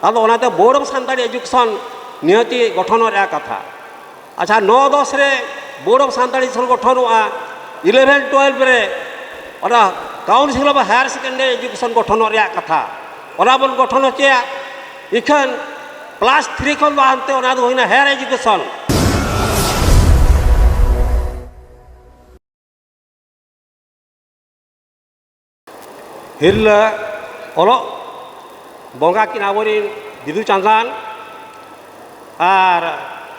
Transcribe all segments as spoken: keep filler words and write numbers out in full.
ᱟᱫᱚ ᱚᱱᱟᱛᱮ Board of Santali Education ᱱᱤᱦᱟᱹᱛᱤ ᱜᱚᱴᱷᱚᱱᱚᱜ ᱨᱮᱭᱟᱜ ᱠᱟᱛᱷᱟ᱾ ᱟᱪᱪᱷᱟ, ᱱᱚ ᱫᱚᱥ ᱨᱮ Board of Santali Education ᱜᱚᱴᱷᱚᱱᱚᱜᱼᱟ, eleven twelve ᱨᱮ ᱚᱱᱟ Council of Higher Secondary Education ᱜᱚᱴᱷᱚᱱᱚᱜ ᱨᱮᱭᱟᱜ ᱠᱟᱛᱷᱟ, ᱚᱱᱟ ᱵᱚᱱ ᱜᱚᱴᱷᱚᱱ ᱦᱚᱪᱚᱭᱟ᱾ ᱤᱠᱷᱟᱹᱱ class three ᱠᱷᱚᱱ ᱫᱚ ᱦᱟᱱᱛᱮ ᱚᱱᱟ ᱫᱚ ᱦᱩᱭᱱᱟ Higher Education᱾ ᱦᱤᱨᱞᱟᱹ ᱚᱞᱚᱜ ᱵᱚᱸᱜᱟ ᱠᱤᱱ ᱟᱵᱚᱨᱤᱱ ᱵᱤᱫᱩ ᱪᱟᱸᱫᱟᱱ ᱟᱨ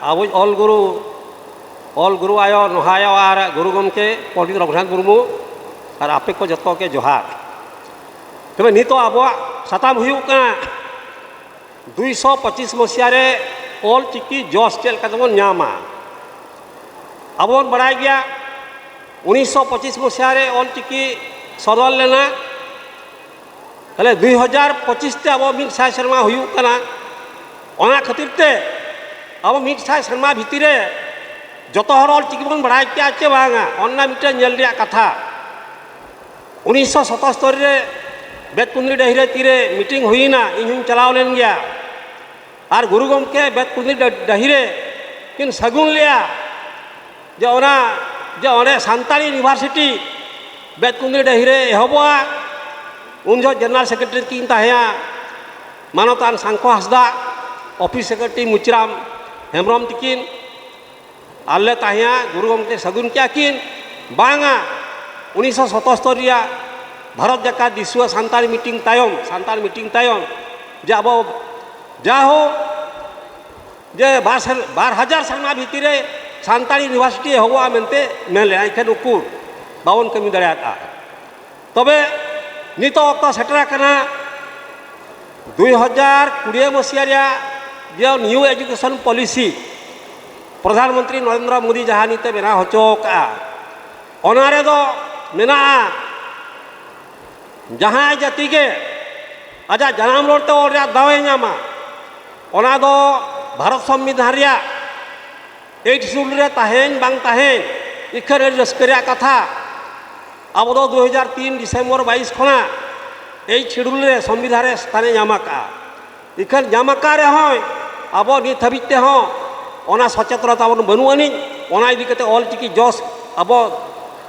ᱟᱵᱚᱭᱤᱡ ᱚᱞ ᱜᱩᱨᱩ, ᱚᱞ ᱜᱩᱨᱩ ᱟᱭᱳ, ᱱᱚᱦᱟ ᱟᱭᱳ ᱟᱨ ᱜᱩᱨᱩ ᱜᱚᱢᱠᱮ ᱯᱚᱱᱰᱤᱛ ᱨᱚᱜᱷᱩᱱᱟᱛᱷ ᱢᱩᱨᱢᱩ ᱟᱨ ᱟᱯᱮ ᱠᱚ ᱡᱚᱛᱚ ᱜᱮ ᱡᱚᱦᱟᱨ᱾ ᱛᱚᱵᱮ ᱱᱤᱛᱚᱜ ᱟᱵᱚᱣᱟᱜ ᱥᱟᱛᱟᱢ ᱦᱩᱭᱩᱜ ᱠᱟᱱᱟ ᱫᱩᱭᱥᱚ ᱯᱚᱸᱪᱤᱥ ᱢᱚᱥᱤᱦᱟ ᱨᱮ ᱚᱞ ᱪᱤᱠᱤ ᱡᱚᱥ ᱪᱮᱫ ᱞᱮᱠᱟ ᱛᱮᱵᱚᱱ ᱧᱟᱢᱟ᱾ ᱟᱵᱚ ᱵᱚᱱ ᱵᱟᱲᱟᱭ ᱜᱮᱭᱟ, ᱩᱱᱤᱥᱥᱚ ᱯᱚᱸᱪᱤᱥ ᱢᱚᱥᱤᱦᱟ ᱨᱮ ᱚᱞ ᱪᱤᱠᱤ ᱥᱚᱫᱚᱨ ᱞᱮᱱᱟ᱾ ᱛᱟᱦᱞᱮ ᱫᱩᱭ ᱦᱟᱡᱟᱨ ᱯᱚᱸᱪᱤᱥ ᱛᱮ ᱟᱵᱚ ᱢᱤᱫ ᱥᱟᱭ ᱥᱮᱨᱢᱟ ᱦᱩᱭᱩᱜ ᱠᱟᱱᱟ᱾ ᱚᱱᱟ ᱠᱷᱟᱹᱛᱤᱨ ᱛᱮ ᱟᱵᱚ ᱢᱤᱫ ᱥᱟᱭ ᱥᱮᱨᱢᱟ ᱵᱷᱤᱛᱤᱨ ᱨᱮ ᱡᱚᱛᱚ ᱦᱚᱲ ᱚᱞ ᱪᱤᱠᱤ ᱵᱚᱱ ᱵᱟᱲᱟᱭ ᱠᱮᱭᱟ ᱪᱮ ᱵᱟᱝᱟ, ᱚᱱᱟ ᱢᱤᱫᱴᱮᱱ ᱧᱮᱞ ᱨᱮᱭᱟᱜ ᱠᱟᱛᱷᱟ᱾ ᱩᱱᱤᱥᱥᱚ ᱥᱟᱛᱟᱛᱛᱳᱨ ᱨᱮ ᱵᱮᱛᱠᱩᱸᱫᱽᱨᱤ ᱰᱟᱹᱦᱤ ᱨᱮ ᱛᱤᱨᱮ meeting ᱦᱩᱭᱮᱱᱟ, ᱤᱧ ᱦᱚᱧ ᱪᱟᱞᱟᱣ ᱞᱮᱱ ᱜᱮᱭᱟ᱾ ᱟᱨ ᱜᱩᱨᱩ ᱜᱚᱢᱠᱮ ᱵᱮᱛᱠᱩᱸᱫᱽᱨᱤ ᱰᱟ-, ᱰᱟᱹᱦᱤ ᱨᱮ ᱠᱤᱱ ᱥᱟᱹᱜᱩᱱ ᱞᱮᱫᱼᱟ ᱡᱮ ᱚᱱᱟ, ᱡᱮ ᱚᱸᱰᱮ ᱥᱟᱱᱛᱟᱲᱤ university ᱵᱮᱛᱠᱩᱸᱫᱽᱨᱤ ᱰᱟᱹᱦᱤ ᱨᱮ ᱮᱦᱚᱵᱚᱜᱼᱟ᱾ ᱩᱱ ᱡᱚᱦᱚᱜ general secretary ᱠᱤᱱ ᱛᱟᱦᱮᱸᱭᱟ ᱢᱟᱱᱚᱛᱟᱱ ᱥᱟᱝᱠᱷᱚ ᱦᱟᱸᱥᱫᱟ, office secretary ᱢᱩᱪᱤᱨᱟᱢ ᱦᱮᱢᱵᱨᱚᱢ ᱛᱤᱠᱤᱱ᱾ ᱟᱨ ᱞᱮ ᱛᱟᱦᱮᱸᱭᱟ, ᱜᱩᱨᱩ ᱜᱚᱢᱠᱮ ᱥᱟᱹᱜᱩᱱ ᱠᱮᱜᱼᱟ ᱠᱤᱱ, ᱵᱟᱝᱟ, ᱩᱱᱤᱥᱥᱚ ᱥᱟᱛᱟᱛᱛᱳᱨ ᱨᱮᱭᱟᱜ ᱵᱷᱟᱨᱚᱛ ᱡᱟᱠᱟᱛ ᱫᱤᱥᱩᱣᱟᱹ ᱥᱟᱱᱛᱟᱲ meeting ᱛᱟᱭᱚᱢ, ᱥᱟᱱᱛᱟᱲ meeting ᱛᱟᱭᱚᱢ, ᱡᱮ ᱟᱵᱚ ᱡᱟᱦᱳ ᱡᱮ ᱵᱟᱨ ᱥᱮᱨ-, ᱵᱟᱨ ᱦᱟᱡᱟᱨ ᱥᱮᱨᱢᱟ ᱵᱷᱤᱛᱤᱨ ᱨᱮ ᱥᱟᱱᱛᱟᱲᱤ university ᱮᱦᱚᱵᱚᱜᱼᱟ ᱢᱮᱱᱛᱮ ᱢᱮᱱ ᱞᱮᱜᱼᱟ, ᱮᱱᱠᱷᱟᱱ ᱩᱠᱩᱨ ᱵᱟᱵᱚᱱ ᱠᱟᱹᱢᱤ ᱫᱟᱲᱮᱭᱟᱫᱼᱟ᱾ ᱛᱚᱵᱮ ᱱᱤᱛᱚᱜ ᱚᱠᱛᱚ ᱥᱮᱴᱮᱨ ᱟᱠᱟᱱᱟ, ᱫᱩᱭ ᱦᱟᱡᱟᱨ ᱠᱩᱲᱤ ᱢᱟᱹᱥᱤᱭᱟ ᱨᱮᱭᱟᱜ ᱡᱮ new education policy Pradhan Mantri Narendra Modi ᱡᱟᱦᱟᱸ ᱱᱤᱛᱮ ᱵᱮᱱᱟᱣ ᱦᱚᱪᱚ ᱟᱠᱟᱫᱼᱟ, ᱚᱱᱟ ᱨᱮᱫᱚ ᱢᱮᱱᱟᱜᱼᱟ ᱡᱟᱦᱟᱸᱭ ᱡᱟᱹᱛᱤ ᱜᱮ ᱟᱡᱟᱜ ᱡᱟᱱᱟᱢ ᱨᱚᱲ ᱛᱮ ᱚᱞ ᱨᱮᱭᱟᱜ ᱫᱟᱣ ᱮ ᱧᱟᱢᱟ, ᱚᱱᱟ ᱫᱚ ᱵᱷᱟᱨᱚᱛ ᱥᱚᱝᱵᱤᱫᱷᱟᱱ ᱨᱮᱭᱟᱜ eighth schedule ᱨᱮ ᱛᱟᱦᱮᱸᱱ ᱵᱟᱝ ᱛᱟᱦᱮᱸᱱ, ᱤᱠᱷᱟᱹᱱ ᱟᱹᱰᱤ ᱨᱟᱹᱥᱠᱟᱹ ᱨᱮᱭᱟᱜ ᱠᱟᱛᱷᱟ᱾ ᱟᱵᱚ ᱫᱚ ᱫᱩ ᱦᱟᱡᱟᱨ ᱛᱤᱱ December ᱵᱟᱭᱤᱥ ᱠᱷᱚᱱᱟᱜ eighth schedule ᱨᱮ ᱥᱚᱝᱵᱤᱫᱷᱟᱱ ᱨᱮ ᱥᱛᱷᱟᱱᱮ ᱧᱟᱢ ᱟᱠᱟᱫᱼᱟ᱾ ᱤᱠᱷᱟᱹᱱ ᱧᱟᱢ ᱟᱠᱟᱫ ᱨᱮᱦᱚᱸᱭ, ᱟᱵᱚ ᱱᱤᱛ ᱦᱟᱹᱵᱤᱡ ᱛᱮᱦᱚᱸ ᱚᱱᱟ ᱥᱚᱪᱮᱛᱚᱱᱟ ᱛᱟᱵᱚᱱ ᱵᱟᱹᱱᱩᱜ ᱟᱹᱱᱤᱡ᱾ ᱚᱱᱟ ᱤᱫᱤ ᱠᱟᱛᱮ ᱚᱞᱪᱤᱠᱤ ᱡᱚᱥ ᱟᱵᱚ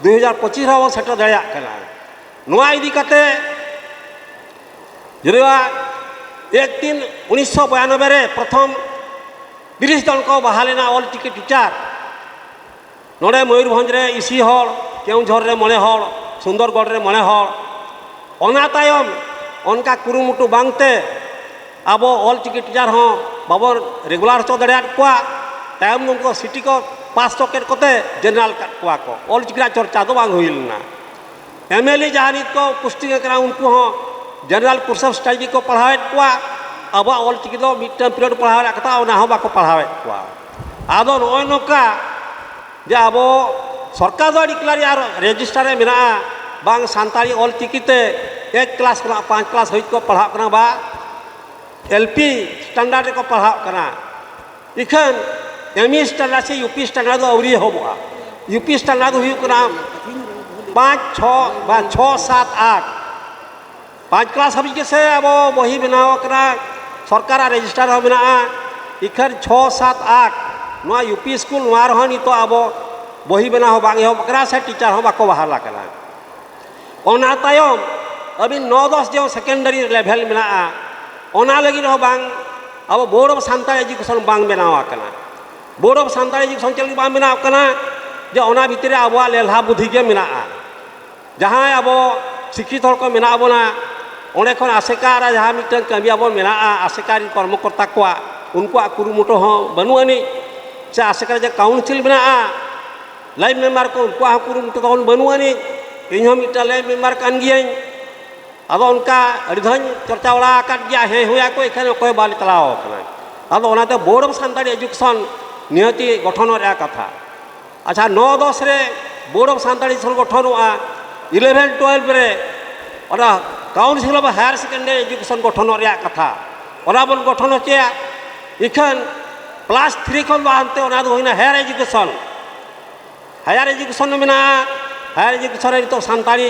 ᱫᱩ ᱦᱟᱡᱟᱨ ᱯᱚᱸᱪᱤᱥ ᱨᱮᱦᱚᱸ ᱵᱚᱱ ᱥᱮᱴᱮᱨ ᱫᱟᱲᱮᱭᱟᱜ ᱠᱟᱱᱟ᱾ ᱱᱚᱣᱟ ᱤᱫᱤ ᱠᱟᱛᱮ ᱡᱩᱫᱤ ᱮᱠ ᱛᱤᱱ ᱩᱱᱤᱥᱥᱚ ᱵᱟᱭᱟᱱᱚᱵᱵᱳᱭ ᱨᱮ ᱯᱨᱚᱛᱷᱚᱢ ᱛᱤᱨᱤᱥ ᱡᱚᱱ ᱠᱚ ᱵᱟᱦᱟᱞ ᱮᱱᱟ ᱚᱞᱪᱤᱠᱤ ᱴᱤᱪᱟᱨ᱾ ᱱᱚᱰᱮ ᱢᱚᱭᱩᱨᱵᱷᱚᱸᱡᱽ ᱨᱮ ᱤᱥᱤ ᱦᱚᱲ, ᱠᱮᱣᱚᱱᱡᱷᱚᱨ ᱨᱮ ᱢᱚᱬᱮ ᱦᱚᱲ, ᱥᱩᱱᱫᱚᱨᱜᱚᱲ ᱨᱮ ᱢᱚᱬᱮ ᱦᱚᱲ᱾ ᱚᱱᱟ ᱛᱟᱭᱚᱢ ᱚᱱᱠᱟ ᱠᱩᱨᱩᱢᱩᱴᱩ ᱵᱟᱝᱛᱮ ᱟᱵᱚ ᱚᱞᱪᱤᱠᱤ ᱴᱤᱪᱟᱨ ᱦᱚᱸ ᱵᱟᱵᱚᱱ ᱨᱮᱜᱩᱞᱟᱨ ᱦᱚᱪᱚ ᱫᱟᱲᱮᱭᱟᱫ ᱠᱚᱣᱟ᱾ ᱛᱟᱭᱚᱢ ᱩᱱᱠᱩ ᱥᱤᱴᱤ ᱠᱚ ᱯᱟᱥ ᱦᱚᱪᱚ ᱠᱮᱫ ᱠᱚᱛᱮ ᱡᱮᱱᱟᱨᱟᱞ ᱠᱟᱫ ᱠᱚᱣᱟ ᱠᱚ, ᱚᱞᱪᱤᱠᱤ ᱨᱮᱱᱟᱜ ᱪᱚᱨᱪᱟ ᱫᱚ ᱵᱟᱝ ᱦᱩᱭ ᱞᱮᱱᱟ᱾ ᱮᱢ ᱮᱞ ᱮ ᱡᱟᱦᱟᱸ ᱱᱤᱛ ᱠᱚ ᱯᱳᱥᱴᱤᱝ ᱟᱠᱟᱱᱟ, ᱩᱱᱠᱩ ᱦᱚᱸ ᱡᱮᱱᱟᱨᱟᱞ ᱠᱳᱨᱥ ᱚᱯᱷ ᱥᱴᱟᱰᱤ ᱠᱚ ᱯᱟᱲᱦᱟᱣᱮᱫ ᱠᱚᱣᱟ᱾ ᱟᱵᱚᱣᱟᱜ ᱚᱞᱪᱤᱠᱤ ᱫᱚ ᱢᱤᱫᱴᱟᱝ ᱯᱤᱨᱤᱭᱚᱰ ᱯᱟᱲᱦᱟᱣ ᱨᱮᱱᱟᱜ ᱠᱟᱛᱷᱟ, ᱚᱱᱟ ᱦᱚᱸ ᱵᱟᱠᱚ ᱯᱟᱲᱦᱟᱣᱮᱫ ᱠᱚᱣᱟ᱾ ᱟᱫᱚ ᱱᱚᱜᱼᱚᱭ ᱱᱚᱝᱠᱟ ᱡᱮ ᱟᱵᱚ ᱥᱚᱨᱠᱟᱨ ᱫᱚ ᱰᱤᱠᱞᱟᱨ ᱟᱨ ᱨᱮᱡᱤᱥᱴᱟᱨ ᱨᱮ ᱢᱮᱱᱟᱜᱼᱟ, ᱵᱟᱝ ᱥᱟᱱᱛᱟᱲᱤ ᱚᱞᱪᱤᱠᱤ ᱛᱮ ᱮᱠ ᱠᱞᱟᱥ ᱠᱷᱚᱱᱟᱜ ᱯᱟᱸᱪ ᱠᱞᱟᱥ ᱦᱟᱹᱵᱤᱡ ᱠᱚ ᱯᱟᱲᱦᱟᱜ ᱠᱟᱱᱟ, ᱵᱟ ᱮᱞ ᱯᱤ ᱥᱴᱟᱱᱰᱟᱨᱰ ᱨᱮᱠᱚ ᱯᱟᱲᱦᱟᱜ ᱠᱟᱱᱟ᱾ ᱤᱠᱷᱟᱹᱱ ᱮᱢ ᱤ ᱥᱴᱟᱱᱰᱟᱨᱰ ᱥᱮ ᱭᱩ ᱯᱤ ᱥᱴᱟᱱᱰᱟᱨᱰ ᱫᱚ ᱟᱹᱣᱨᱤ ᱮᱦᱚᱵᱚᱜᱼᱟ᱾ ᱭᱩ ᱯᱤ ᱥᱴᱟᱱᱰᱟᱨᱰ ᱫᱚ ᱦᱩᱭᱩᱜ ᱠᱟᱱᱟ ᱯᱟᱸᱪ, ᱪᱷᱚ ᱵᱟ ᱪᱷᱚ, ᱥᱟᱛ, ᱟᱴ᱾ ᱯᱟᱸᱪ ᱠᱞᱟᱥ ᱦᱟᱹᱵᱤᱡ ᱜᱮᱥᱮ ᱟᱵᱚ ᱵᱚᱦᱤ ᱵᱮᱱᱟᱣ ᱟᱠᱟᱱᱟ, ᱥᱚᱨᱠᱟᱨᱟᱜ ᱨᱮᱡᱤᱥᱴᱟᱨ ᱦᱚᱸ ᱢᱮᱱᱟᱜᱼᱟ᱾ ᱤᱠᱷᱟᱹᱱ ᱪᱷᱚ, ᱥᱟᱛ, ᱟᱴ, ᱱᱚᱣᱟ ᱭᱩ ᱯᱤ ᱥᱠᱩᱞ, ᱱᱚᱣᱟ ᱨᱮᱦᱚᱸ ᱱᱤᱛᱚᱜ ᱟᱵᱚ ᱵᱚᱦᱤ ᱵᱮᱱᱟᱣ ᱦᱚᱸ ᱵᱟᱝ ᱮᱦᱚᱵ ᱟᱠᱟᱱᱟ ᱥᱮ ᱴᱤᱪᱟᱨ ᱦᱚᱸ ᱵᱟᱠᱚ ᱵᱟᱦᱟᱞ ᱟᱠᱟᱱᱟ᱾ ᱚᱱᱟ ᱛᱟᱭᱚᱢ ᱟᱹᱵᱤᱱ ᱱᱚ ᱫᱚᱥ ᱡᱟᱦᱟᱸ ᱥᱮᱠᱮᱱᱰᱟᱨᱤ ᱞᱮᱵᱷᱮᱞ ᱢᱮᱱᱟᱜᱼᱟ, ᱚᱱᱟ ᱞᱟᱹᱜᱤᱫ ᱦᱚᱸ ᱵᱟᱝ, ᱟᱵᱚ ᱵᱳᱨᱰ ᱚᱯᱷ ᱥᱟᱱᱛᱟᱲ ᱮᱡᱩᱠᱮᱥᱚᱱ ᱵᱟᱝ ᱵᱮᱱᱟᱣ ᱟᱠᱟᱱᱟ᱾ ᱵᱳᱨᱰ ᱚᱯᱷ ᱥᱟᱱᱛᱟᱲ ᱮᱡᱩᱠᱮᱥᱚᱱ ᱪᱮᱫ ᱞᱟᱹᱜᱤᱫ ᱵᱟᱝ ᱵᱮᱱᱟᱣ ᱟᱠᱟᱱᱟ? ᱡᱮ ᱚᱱᱟ ᱵᱷᱤᱛᱤᱨ ᱨᱮ ᱟᱵᱚᱣᱟᱜ ᱞᱮᱞᱦᱟ ᱵᱩᱫᱷᱤ ᱜᱮ ᱢᱮᱱᱟᱜᱼᱟ᱾ ᱡᱟᱦᱟᱸᱭ ᱟᱵᱚ ᱥᱤᱠᱠᱷᱤᱛ ᱦᱚᱲ ᱠᱚ ᱢᱮᱱᱟᱜ ᱵᱚᱱᱟ, ᱚᱸᱰᱮ ᱠᱷᱚᱱ ᱟᱥᱮᱠᱟ ᱨᱮ ᱡᱟᱦᱟᱸ ᱢᱤᱫᱴᱟᱝ ᱠᱟᱹᱢᱤ ᱟᱵᱚ ᱢᱮᱱᱟᱜᱼᱟ, ᱟᱥᱮᱠᱟ ᱨᱮᱱ ᱠᱚᱨᱢᱚᱠᱚᱨᱛᱟ ᱠᱚᱣᱟᱜ, ᱩᱱᱠᱩᱣᱟᱜ ᱠᱩᱨᱩᱢᱩᱴᱩ ᱦᱚᱸ ᱵᱟᱹᱱᱩᱜ ᱟᱹᱱᱤᱡ, ᱥᱮ ᱟᱥᱮᱠᱟ ᱨᱮ ᱡᱮ ᱠᱟᱣᱩᱱᱥᱤᱞ ᱢᱮᱱᱟᱜᱼᱟ, ᱞᱟᱭᱤᱱ ᱢᱮᱢᱵᱟᱨ ᱠᱚ, ᱩᱱᱠᱩᱣᱟᱜ ᱦᱚᱸ ᱠᱩᱨᱩᱢᱩᱴᱩ ᱛᱟᱵᱚᱱ ᱵᱟᱹᱱᱩᱜ ᱟᱹᱱᱤᱡ᱾ ᱤᱧ ᱦᱚᱸ ᱢᱤᱫᱴᱟᱝ ᱞᱟᱭᱤᱱ ᱢᱮᱢᱵᱟᱨ ᱠᱟᱱ ᱜᱤᱭᱟᱹᱧ᱾ ᱟᱫᱚ ᱚᱱᱠᱟ ᱟᱹᱰᱤ ᱫᱷᱟᱣ ᱤᱧ ᱪᱚᱨᱪᱟ ᱵᱟᱲᱟ ᱟᱠᱟᱫ ᱜᱮᱭᱟ, ᱦᱮᱸ ᱦᱩᱭ ᱟᱠᱚ, ᱮᱱᱠᱷᱟᱱ ᱚᱠᱚᱭ ᱵᱟᱞᱮ ᱪᱟᱞᱟᱣ ᱟᱠᱟᱱᱟ᱾ ᱟᱫᱚ ᱚᱱᱟᱛᱮ ᱵᱳᱨᱰ ᱚᱯᱷ ᱥᱟᱱᱛᱟᱲᱤ ᱮᱡᱩᱠᱮᱥᱚᱱ ᱱᱤᱦᱟᱹᱛᱤ ᱜᱚᱴᱷᱚᱱᱚᱜ ᱨᱮᱭᱟᱜ ᱠᱟᱛᱷᱟ᱾ ᱟᱪᱪᱷᱟ, ᱱᱚ ᱫᱚᱥ ᱨᱮ ᱵᱳᱨᱰ ᱚᱯᱷ ᱥᱟᱱᱛᱟᱲᱤ ᱮᱡᱩᱠᱮᱥᱚᱱ ᱜᱚᱴᱷᱚᱱᱚᱜᱼᱟ, ᱤᱞᱮᱵᱷᱮᱱ ᱴᱩᱭᱮᱞᱵᱷ ᱨᱮ ᱚᱱᱟ council of higher secondary education ᱜᱚᱴᱷᱚᱱᱚᱜ ᱨᱮᱭᱟᱜ ᱠᱟᱛᱷᱟ, ᱚᱱᱟ ᱵᱚᱱ ᱜᱚᱴᱷᱚᱱ ᱦᱚᱪᱚᱭᱟ᱾ ᱤᱠᱷᱟᱹᱱ ᱠᱞᱟᱥ ᱛᱷᱨᱤ ᱠᱷᱚᱱ ᱫᱚ ᱦᱟᱱᱛᱮ ᱚᱱᱟ ᱫᱚ ᱦᱩᱭᱱᱟ ᱦᱟᱭᱟᱨ ᱮᱡᱩᱠᱮᱥᱚᱱ᱾ ᱦᱟᱭᱟᱨ ᱮᱡᱩᱠᱮᱥᱚᱱ ᱢᱮᱱᱟᱜᱼᱟ, ᱦᱟᱭᱟᱨ ᱮᱡᱩᱠᱮᱥᱚᱱ ᱨᱮ ᱱᱤᱛᱚᱜ ᱥᱟᱱᱛᱟᱲᱤ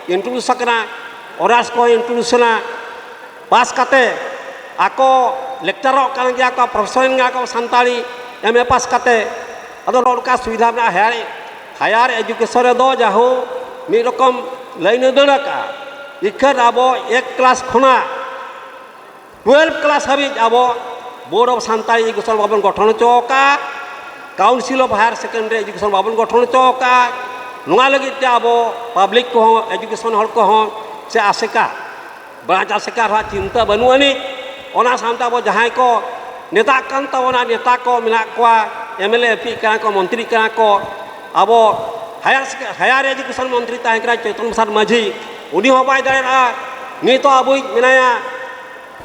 ᱤᱱᱴᱨᱳᱰᱩᱥ ᱟᱠᱟᱱᱟ, ᱚᱱᱟᱨᱥ ᱠᱚ ᱤᱱᱴᱨᱳᱰᱩᱥ ᱮᱱᱟ᱾ ᱯᱟᱥ ᱠᱟᱛᱮ ᱟᱠᱚ ᱞᱮᱠᱪᱟᱨᱚᱜ ᱠᱟᱱ ᱜᱮᱭᱟ ᱠᱚ, ᱯᱨᱚᱯᱷᱮᱥᱚᱨ ᱜᱮᱭᱟ ᱠᱚ ᱥᱟᱱᱛᱟᱲᱤ ᱮᱢ ᱮ ᱯᱟᱥ ᱠᱟᱛᱮ᱾ ᱟᱫᱚ ᱱᱚᱜᱼᱚ ᱱᱚᱝᱠᱟ ᱥᱩᱵᱤᱫᱷᱟ ᱢᱮᱱᱟᱜᱼᱟ᱾ ᱦᱟᱭᱟᱨ, ᱦᱟᱭᱟᱨ ᱮᱡᱩᱠᱮᱥᱚᱱ ᱨᱮᱫᱚ ᱡᱟᱦᱳ ᱢᱤᱫ ᱨᱚᱠᱚᱢ ᱞᱟᱭᱤᱱ ᱮ ᱫᱟᱹᱲ ᱟᱠᱟᱫᱼᱟ᱾ ᱤᱠᱷᱟᱹᱱ ᱟᱵᱚ ᱮᱠ ᱠᱞᱟᱥ ᱠᱷᱚᱱᱟᱜ ᱴᱩᱭᱮᱞᱵᱷ ᱠᱞᱟᱥ ᱦᱟᱹᱵᱤᱡ ᱟᱵᱚ ᱵᱳᱨᱰ ᱚᱯᱷ ᱥᱟᱱᱛᱟᱲᱤ ᱮᱡᱩᱠᱮᱥᱚᱱ ᱵᱟᱵᱚᱱ ᱜᱚᱴᱷᱚᱱ ᱦᱚᱪᱚ ᱟᱠᱟᱫᱼᱟ᱾ Council of higher secondary education ᱵᱟᱵᱚᱱ ᱜᱚᱴᱷᱚᱱ ᱦᱚᱪᱚ ᱟᱠᱟᱫᱼᱟ᱾ ᱱᱚᱣᱟ ᱞᱟᱹᱜᱤᱫ ᱛᱮ ᱟᱵᱚ ᱯᱟᱵᱽᱞᱤᱠ ᱠᱚᱦᱚᱸ, ᱮᱡᱩᱠᱮᱥᱚᱱ ᱦᱚᱲ ᱠᱚᱦᱚᱸ ᱥᱮ ᱟᱥᱮᱠᱟ, ᱵᱨᱟᱧᱪ ᱟᱥᱮᱠᱟ ᱨᱮᱦᱚᱸ ᱪᱤᱱᱛᱟᱹ ᱵᱟᱹᱱᱩᱜ ᱟᱹᱱᱤᱡ᱾ ᱚᱱᱟ ᱥᱟᱶᱛᱮ ᱟᱵᱚ ᱡᱟᱦᱟᱸᱭ ᱠᱚ ᱱᱮᱛᱟᱜ ᱠᱟᱱ ᱛᱟᱵᱚᱱᱟ, ᱱᱮᱛᱟ ᱠᱚ ᱢᱮᱱᱟᱜ ᱠᱚᱣᱟ, M L A M P ᱠᱟᱱᱟ ᱠᱚ, ᱢᱚᱱᱛᱨᱤ ᱠᱟᱱᱟ ᱠᱚ, ᱟᱵᱚ ᱦᱟᱭᱟᱨ ᱥᱮᱠ-, ᱦᱟᱭᱟᱨ ᱮᱡᱩᱠᱮᱥᱚᱱ ᱢᱚᱱᱛᱨᱤ ᱛᱟᱦᱮᱸ ᱠᱟᱱᱟ ᱪᱳᱭᱛᱚᱱ ᱯᱨᱚᱥᱟᱫᱽ ᱢᱟᱹᱡᱷᱤ, ᱩᱱᱤ ᱦᱚᱸ ᱵᱟᱭ ᱫᱟᱲᱮᱭᱟᱜᱼᱟ᱾ ᱱᱤᱛᱚᱜ ᱟᱵᱚᱭᱤᱡ ᱢᱮᱱᱟᱭᱟ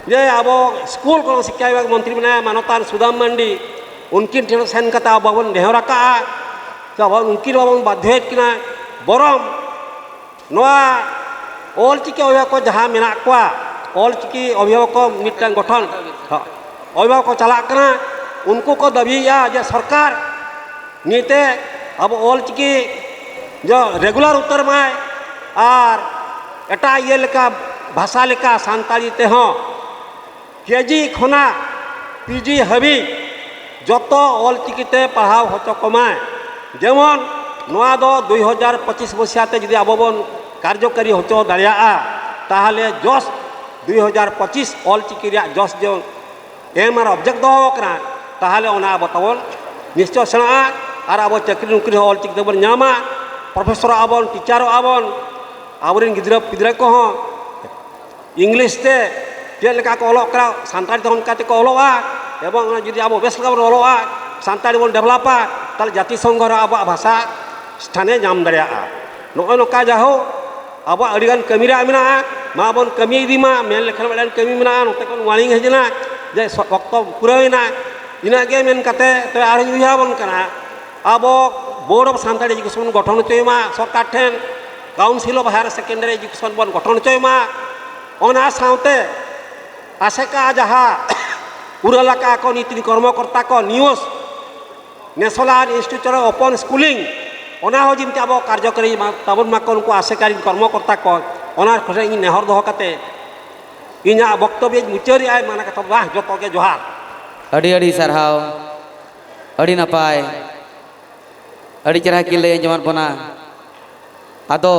ᱡᱮ ᱟᱵᱚ ᱥᱠᱩᱞ ᱠᱚ ᱥᱤᱠᱠᱷᱟ ᱵᱤᱵᱷᱟᱜᱽ ᱢᱚᱱᱛᱨᱤ ᱢᱮᱱᱟᱭᱟ ᱢᱟᱱᱚᱛᱟᱱ ᱥᱩᱫᱟᱢ ᱢᱟᱱᱰᱤ, ᱩᱱᱠᱤᱱ ᱴᱷᱮᱱ ᱥᱮᱱ ᱠᱟᱛᱮ ᱟᱵᱚ ᱵᱚᱱ ᱱᱮᱦᱚᱨ ᱟᱠᱟᱫᱼᱟ, ᱥᱮ ᱟᱵᱚ ᱩᱱᱠᱤᱱ ᱵᱟᱵᱚᱱ ᱵᱟᱫᱽᱫᱷᱚᱭᱮᱫ ᱠᱤᱱᱟ᱾ ᱵᱚᱨᱚᱝ ᱱᱚᱣᱟ ᱚᱞᱪᱤᱠᱤ ᱚᱵᱷᱤᱵᱷᱟᱵᱚᱠ ᱠᱚ ᱡᱟᱦᱟᱸ ᱢᱮᱱᱟᱜ ᱠᱚᱣᱟ, ᱚᱞᱪᱤᱠᱤ ᱚᱵᱷᱤᱵᱷᱟᱵᱚᱠ ᱠᱚ ᱢᱤᱫᱴᱟᱝ ᱜᱚᱴᱷᱚᱱ, ᱚᱵᱷᱤᱵᱷᱟᱵᱚᱠ ᱠᱚ ᱪᱟᱞᱟᱜ ᱠᱟᱱᱟ, ᱩᱱᱠᱩ ᱠᱚ ᱫᱟᱹᱵᱤᱭᱮᱫᱼᱟ ᱡᱮ ᱥᱚᱨᱠᱟᱨ ᱱᱤᱛᱮ ᱟᱵᱚ ᱚᱞᱪᱤᱠᱤ ᱡᱚ ᱨᱮᱜᱩᱞᱟᱨ ᱩᱛᱟᱹᱨ ᱢᱟᱭ ᱟᱨ ᱮᱴᱟᱜ ᱤᱭᱟᱹ ᱞᱮᱠᱟ, ᱵᱷᱟᱥᱟ ᱞᱮᱠᱟ ᱥᱟᱱᱛᱟᱲᱤ ᱛᱮᱦᱚᱸ ᱠᱮ ᱡᱤ ᱠᱷᱚᱱᱟᱜ ᱯᱤ ᱡᱤ ᱦᱟᱹᱵᱤᱡ ᱡᱚᱛᱚ ᱚᱞᱪᱤᱠᱤ ᱛᱮ ᱯᱟᱲᱦᱟᱣ ᱦᱚᱪᱚ ᱠᱚᱢᱟᱭ᱾ ᱡᱮᱢᱚᱱ ᱱᱚᱣᱟ ᱫᱚ ᱫᱩᱭ ᱦᱟᱡᱟᱨ ᱯᱚᱸᱪᱤᱥ ᱢᱟᱹᱥᱤᱭᱟ ᱛᱮ ᱡᱩᱫᱤ ᱟᱵᱚ ᱵᱚᱱ ᱠᱟᱨᱡᱚᱠᱟᱨᱤ ᱦᱚᱪᱚ ᱫᱟᱲᱮᱭᱟᱜᱼᱟ, ᱛᱟᱦᱚᱞᱮ ᱡᱚᱥ ᱫᱩᱭ ᱦᱟᱡᱟᱨ ᱯᱚᱸᱪᱤᱥ ᱚᱞᱪᱤᱠᱤ ᱨᱮᱭᱟᱜ ᱡᱚᱥ ᱡᱮ ᱮᱢ ᱟᱨ ᱚᱵᱡᱮᱠᱴ ᱫᱚᱦᱚ ᱠᱟᱱᱟ, ᱛᱟᱦᱚᱞᱮ ᱚᱱᱟ ᱟᱵᱚ ᱛᱟᱵᱚᱱ ᱱᱤᱥᱪᱚᱭ ᱥᱮᱬᱟᱜᱼᱟ ᱟᱨ ᱟᱵᱚ ᱪᱟᱹᱠᱨᱤ ᱱᱚᱠᱨᱤ ᱦᱚᱸ ᱚᱞᱪᱤᱠᱤ ᱛᱮᱵᱚᱱ ᱧᱟᱢᱟ, ᱯᱨᱚᱯᱷᱮᱥᱚᱨᱚᱜ ᱟᱵᱚᱱ, ᱴᱤᱪᱟᱨᱚᱜ ᱟᱵᱚᱱ, ᱟᱵᱚᱨᱮᱱ ᱜᱤᱫᱽᱨᱟᱹ ᱯᱤᱫᱽᱨᱟᱹ ᱠᱚᱦᱚᱸ ᱤᱝᱞᱤᱥ ᱛᱮ ᱪᱮᱫ ᱞᱮᱠᱟ ᱠᱚ ᱚᱞᱚᱜ ᱠᱟᱱᱟ, ᱥᱟᱱᱛᱟᱲᱤ ᱛᱮᱦᱚᱸ ᱚᱱᱠᱟ ᱛᱮᱠᱚ ᱚᱞᱚᱜᱼᱟ᱾ ᱮᱵᱚᱝ ᱚᱱᱟ ᱡᱩᱫᱤ ᱟᱵᱚ ᱵᱮᱥ ᱞᱮᱠᱟ ᱵᱚᱱ ᱚᱞᱚᱜᱼᱟ, ᱥᱟᱱᱛᱟᱲᱤ ᱵᱚᱱ ᱰᱮᱵᱷᱞᱚᱯᱟ, ᱛᱟᱦᱚᱞᱮ ᱡᱟᱹᱛᱤ ᱥᱚᱝᱜᱷᱚ ᱨᱮ ᱟᱵᱚᱣᱟᱜ ᱵᱷᱟᱥᱟ ᱥᱛᱷᱟᱱᱮ ᱧᱟᱢ ᱫᱟᱲᱮᱭᱟᱜᱼᱟ᱾ ᱱᱚᱜᱼᱚᱭ ᱱᱚᱝᱠᱟ ᱡᱟᱭᱦᱳᱠ ᱟᱵᱚᱣᱟᱜ ᱟᱹᱰᱤᱜᱟᱱ ᱠᱟᱹᱢᱤ ᱨᱮᱭᱟᱜ ᱢᱮᱱᱟᱜᱼᱟ, ᱢᱟ ᱵᱚᱱ ᱠᱟᱹᱢᱤ ᱤᱫᱤ ᱢᱟ᱾ ᱢᱮᱱ ᱞᱮᱠᱷᱟᱱ ᱢᱤᱫᱴᱟᱝ ᱠᱟᱹᱢᱤ ᱢᱮᱱᱟᱜᱼᱟ, ᱱᱚᱛᱮ ᱠᱷᱚᱱ ᱣᱟᱨᱱᱤᱝ ᱦᱮᱡ ᱮᱱᱟ ᱡᱮ ᱥᱚ-, ᱚᱠᱛᱚ ᱯᱩᱨᱟᱹᱣ ᱮᱱᱟ᱾ ᱤᱱᱟᱹᱜ ᱜᱮ ᱢᱮᱱ ᱠᱟᱛᱮ ᱛᱚᱵᱮ ᱟᱨᱦᱚᱸᱧ ᱩᱭᱦᱟᱹᱨ ᱟᱵᱚᱱ ᱠᱟᱱᱟ, ᱟᱵᱚ ᱵᱳᱨᱰ ᱚᱯᱷ ᱥᱟᱱᱛᱟᱲᱤ ᱮᱡᱩᱠᱮᱥᱚᱱ ᱵᱚᱱ ᱜᱚᱴᱷᱚᱱ ᱦᱚᱪᱚᱭ ᱢᱟ ᱥᱚᱨᱠᱟᱨ ᱴᱷᱮᱱ, council of higher secondary education ᱵᱚᱱ ᱜᱚᱴᱷᱚᱱ ᱦᱚᱪᱚᱭ ᱢᱟ᱾ ᱚᱱᱟ ᱥᱟᱶᱛᱮ ᱟᱥᱮᱠᱟ ᱡᱟᱦᱟᱸ ᱯᱩᱨᱟᱹ ᱞᱟᱠᱟ ᱠᱚ ᱱᱤᱛᱤ ᱠᱚᱨᱢᱚᱠᱚᱨᱛᱟ ᱠᱚ ᱱᱤᱭᱳᱥ ᱱᱮᱥᱚᱱᱟᱞ ᱤᱱᱥᱴᱤᱴᱤᱭᱩᱴ ᱚᱯᱚᱱ ᱥᱠᱩᱞᱤᱝ, ᱚᱱᱟ ᱦᱚᱸ ᱡᱤᱱᱛᱮ ᱟᱵᱚ ᱠᱟᱨᱡᱚᱠᱟᱨᱤ ᱢᱟ-, ᱛᱟᱵᱚᱱ ᱢᱟᱠᱚ ᱱᱩᱠᱩ ᱟᱥᱮᱠᱟ ᱨᱤᱱ ᱠᱚᱨᱢᱚᱠᱚᱨᱛᱟ ᱠᱚ᱾ ᱚᱱᱟ ᱠᱚᱨᱮ ᱤᱧ ᱱᱮᱦᱚᱨ ᱫᱚᱦᱚ ᱠᱟᱛᱮ ᱤᱧᱟᱹᱜ ᱵᱚᱠᱛᱚᱵᱭᱚᱧ ᱢᱩᱪᱟᱹᱫᱮᱜᱼᱟ᱾ ᱢᱟᱱᱮ ᱠᱟᱛᱷᱟ ᱫᱚ ᱡᱚᱛᱚ ᱜᱮ ᱡᱚᱦᱟᱨ᱾ ᱟᱹᱰᱤ ᱟᱹᱰᱤ ᱥᱟᱨᱦᱟᱣ, ᱟᱹᱰᱤ ᱱᱟᱯᱟᱭ, ᱟᱹᱰᱤ ᱪᱮᱦᱨᱟ ᱠᱤᱱ ᱞᱟᱹᱭ ᱟᱸᱡᱚᱢᱟᱫ ᱵᱚᱱᱟ᱾ ᱟᱫᱚ